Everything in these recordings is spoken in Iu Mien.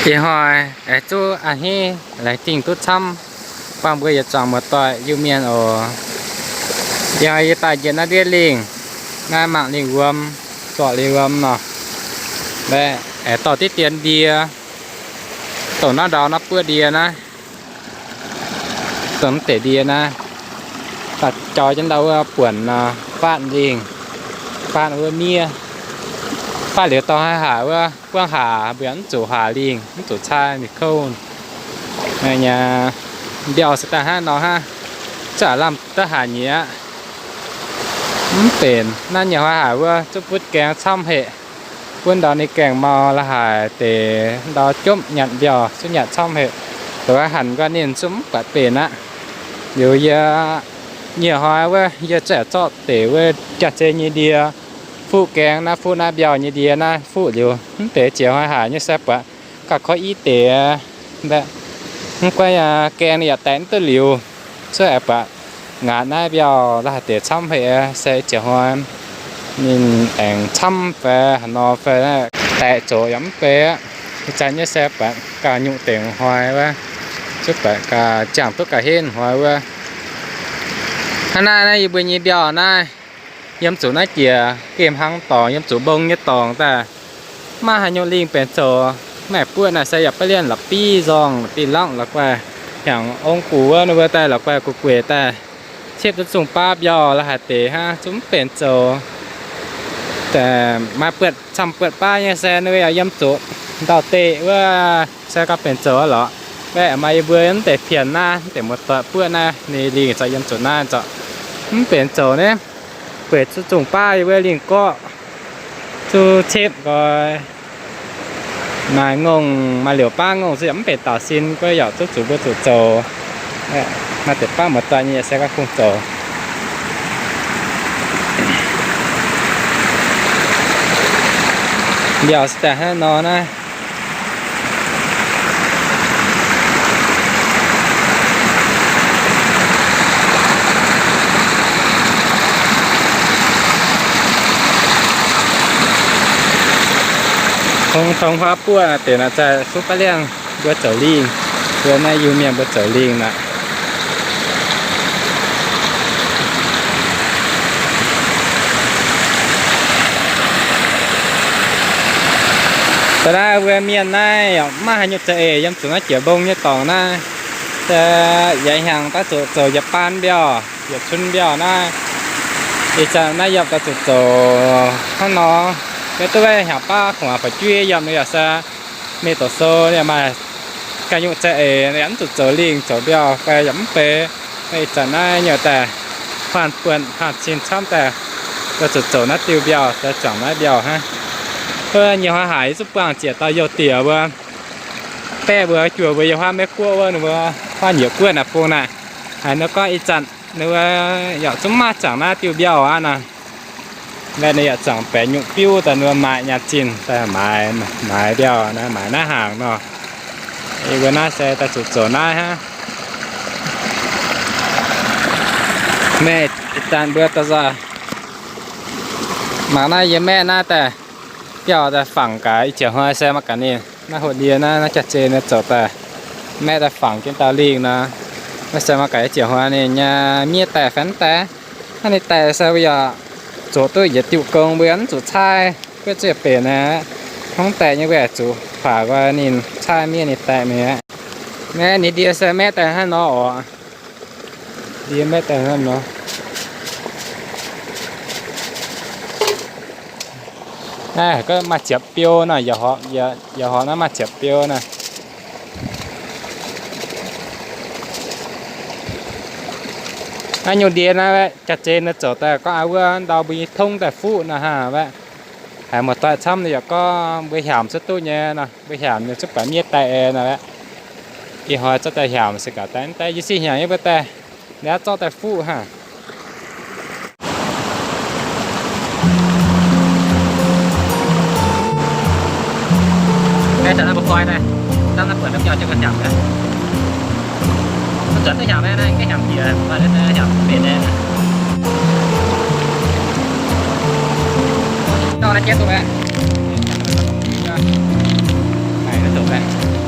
Ih hnoi aengx zuqc a'hneiv laengz zingh duqv camv buangh mbuo yietc zuangx muoz-doic Iu-Mienh oc. Ih hnoi yie daaih njiec naaiv ndiev lingh, naaiv mangc lingh wuom, zorc lingh wuom nor. Aengx dorh diqv dien ndie, dongh naaiv ndau naaiv buov ndie naaiv, dongh naaiv deix ndie naaiv, daaih jauv jienv ndau wuov buonc nor, faatv lingh, faatv wuov miev, faatv liuz dorh haaix haac wuov buangv haac, mbuo mv zuqc haac lingh, mv zuqc caaiv mingh kouv. Naaiv nyei mbiauh se daaih hnangv nor hnangv, zungv lamh duqv haac nyieqc aqv. Mv benx naaiv nyei haaix haac wuov zungv butv gaengh camv heqc, butv ndau ninh gaengh mau la'haic deix ndau jomv nyanc mbiauh zungv nyanc camv heqc. Dongh wuov hanc nqoi ninh zungv mv buatc benx aqv. Liuz yie nyei hnoi wuov yie zungv zorqv deix wuov jaax-zei nyei ndie fuqv gaengh naaiv, fuqv naaiv mbiauh nyei ndie naaiv fuqv liuz, mv deix jiex hnoi haac nyei se buatc gauh koi i deix. Mv guai gaengh ninh yaac daix mv duqv liuz, cuotv aengx buatc ngaatc naaiv mbiauh la'haic deix camv heqc se jiex hnoi ninh aengx camv fai haaix nor fai daix zoqc yaac mv bei aqv. Ih zanc nyei se buatc gauh nyungc deix hnoi wuov, cuotv buatc gauh ziangh duqv gauh henv hnoi wuov. Hnangv naaiv naaiv yie mbuo nyei mbiauh naaiv, yiem zuqc naaiv jiex gemh hlang dorngx, yiem zuqc mbong nyei dorngx daaih, maiv haaix nyungc lingh benx zoux. Maaih buoqv naaic se yaac baav lienh la'biv nzorng, la'biv langv la'guaih hnyangx ong gux wuov, ninh mbuo daaih la'guaih gu'gueic daaih ciepv duqv zungh baav mbiauh la'haic deix hnangv, zungv mv benx zoux. Maaih buoqv camv buoqv baav nyei se ninh mbuo yaac yiem zuqc ndau-deqv wuov se gauh benx zoux lorqc. Mv baac maaih yie mbuo mv deix pienx naaiv, mv deix muoz-doic buoqv naaiv, ninh lingh zorqv yiem zuqc naaiv zorqv mv benx zoux naaiv. Bueix zuqc zungh baav yie mbuo lingh gorqv, zuqc cepv nqoi. Maaih ngongh, maaih liouc baav ngongh se yaac mv benx dauh sin, guov yaac zungv zuqc mbuo zuqc zoux. Maaih deix baav muoz-doic nyei se gauh kungx zoux. Mbiauh se daaih hnangv nor naaiv. Tongx tongx huaav buoqv deix naaic zaih suv baav liangh mbuo zoux lingh, mbuo naaiv Iu-Mienh mbuo zoux lingh naaic. Da'naaiv mbuo mienh naaiv yaac maiv haaix nyungc za'eix yiem zuqc naaiv jiex mbong nyei dorngx naaiv. Se yaac hnyangx daav zuqc zoux yietc baan mbiauh, yietc cun mbiauh naaiv. Ih zanc naaiv yiem daaih zuqc zoux hnangv nor, maiv duqv hnyangx baav kungx faix juiv yiem nor yaac se mingh doqc sou yaac maaih ganh nyungc za'eix yaac mv zuqc zoux lingh zoux mbiauh fai yaac mv bei. Ih zanc naaiv nyungc daaih faanh buonc faanh cin camv daaih, zuqc zoux naaiv diuh mbiauh, zuqc zuangx naaiv mbiauh hnangv. Nyiec hnoi haic yie zungv buangh ziec dauh youh diex mbuo, baeqv mbuo, juoh mbuo yiem huaav Meiv Guoqv wuov, ninh mbuo huaav Nyiec Guoqv naaic bung naaic. Haiz ninh gorngv ih zanc ninh mbuo yaac zungv maiv zuangx naaiv diuh mbiauh aqv nor. Mv baac ninh yaac zuangx baeqc nyungc biuv daaih ninh mbuo maaiz nyaanh zinh daaih maaiz, maaiz mbiauh naaiv, maaiz naaiv hnaangx nor. Yie mbuo naaiv se daaih zuqc zoux naaiv hnangv. Mv baac ih zanc mbuo daaih nzauh mangc naaiv yie maeqv naaiv daaih biauh daaih fangx gaax, ih ziouc hnoi se maiv gaax ninh naaiv hoc ndie naaiv, naaiv jaax-zei ninh zoux daaih, maeqv daaih fangx jienv dauh lingh nor. Naaiv se maiv gaax ih ziouc hnoi ninh nyei miev daaih fai mv daaih. Hnangv ninh daaih se mbuo yaac zoux duqv yietc diuh gong, mbuo yaac mv zuqc caaiv, guov zuqc benx aqv. Hnangv daaih nyei mbuo yaac zuqc faaux nqoi ninh caaiv miev ninh daaih mi'aqv. Naaiv ninh ndie se maeqv daaih hnangv nor oc. Ndie maeqv daaih hnangv nor. Naaiv gorngv maaih ziepc biou nor, yaac horpc, yaac horpc naaiv maaih ziepc biou naaiv. Naaiv nyungc ndie naaiv jaax-zei ninh zoux daaih gorngv aa wuov ndau mbuo nyei tongv daaih fuqv nor hnangv aqv. Haiz muoz-doic camv ninh yaac gorngv mbuo hiaamc cuotv duqv nyei nor, mbuo hiaamc nyei cuotv baac miev daaih nor aqv. Ih hnoi zorqv daaih hiaamc se gaax daaih, daaih yie se hnyangx yie mbuo daaih, liuz zorqv daaih fuqv hnangv. Naaiv zanc naaiv mbuo koi naaiv, hnangv naaiv buatc naaiv biauh jienv ga'hnyangx naaiv. Mv zuotc duqv hnyangx naaiv, naaiv ga'hnyangx jiex, maaih naaiv hnyangx benx naaiv. Gauh naaiv jienv duqv naaiv. Naaiv duqv naaiv.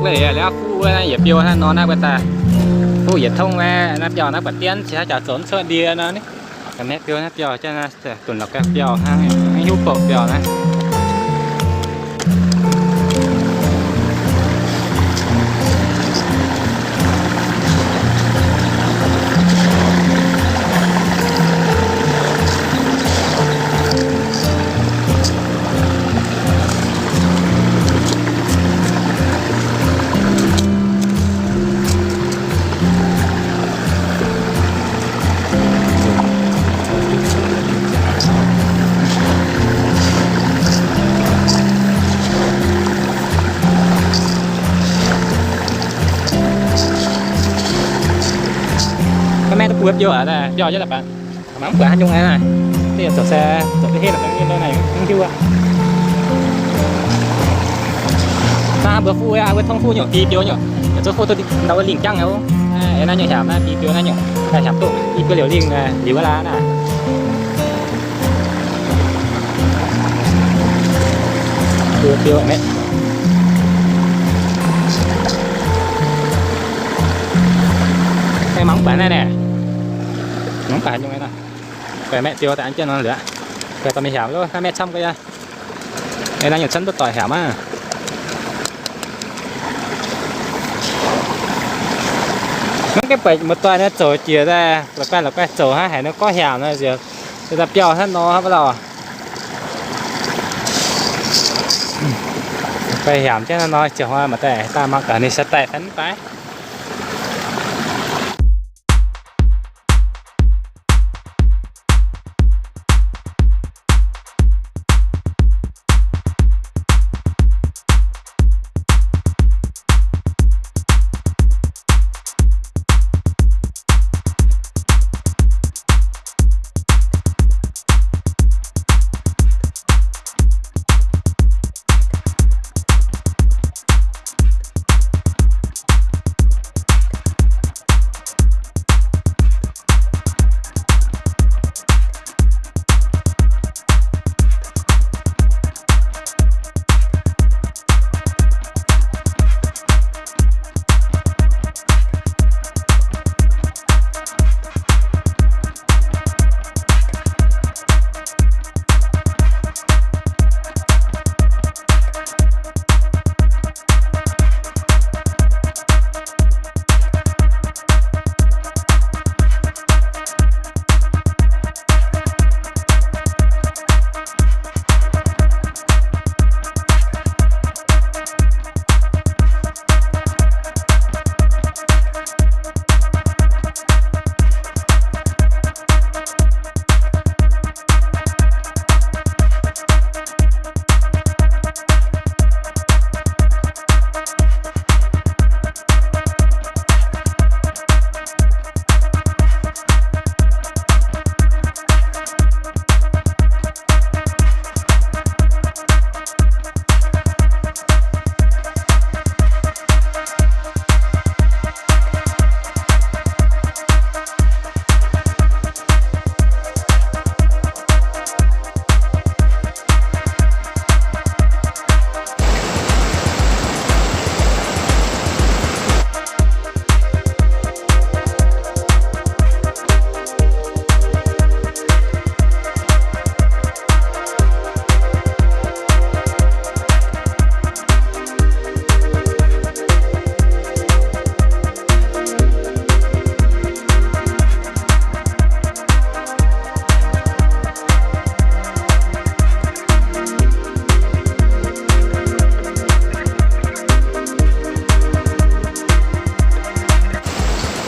Liuz fuqv wuov naaiv yietc biouv hnangv nor naaiv mbuo daaih fuqv yietc tongv wuov naaiv biauv naaiv buatc dienv, cingx haaix jaax zoux cuotv ndie nor. Ga'maeqv biouv naaiv biauv jang naaiv, dunx la'guaih biauv hnangv, maiv hiuv bouc biauv naaiv. Maiv duqv buov biouv aqv, biauv jienv la'baac. Mangc mv buatc haaix nyungc aqv. Deix zoux se zoux deix henv la'ganh nyei ndau naaic mv hiuv aqv. Naaiv mbuo fuqv wuov tongv fuqv nyungc, biei biouv nyungc, zoux fuqv duqv ndau wuov lingh jangv aqv. Naaiv nyungc hnyangx naaiv biei biouv naaiv nyungc, hnyangx duqv biei biouv liuz lingh liuz wuov laaix naaiv. Biouv biouv maiv, mangc mv buatc naaiv naaic. Mangc mv buatc haaix nyungc naaiv. Baeqc maeqv biouv daaih an jienv nor liuz aqv. Baeqc dorh mingh hiaamx loh, naaiv maeqv camv ga'naaiv. Naaiv nyungc camv duqv doic hiaamx maah. Maiv gaengh buatc muoz-doic naaiv zoux jiex daaih la'guaih la'guaih zoux hnangv haic nor gorngv hiaamx nor, biauv hnangv nor hnangv lauh. La'guaih hiaamx jienv hnangv nor, ziouc hnoi maaih daaih daaih mangc gaax ninh se daaih fai mv daaih.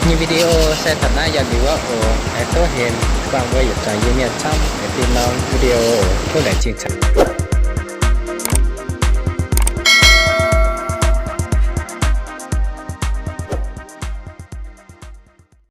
Nyei video se taux naaiv yaac liuz aqv oc. Haiz duqv hemx buangh mbuo yietc zungv yie mienh camv, yie dinh norm video oc. Tov laengz zingh camv.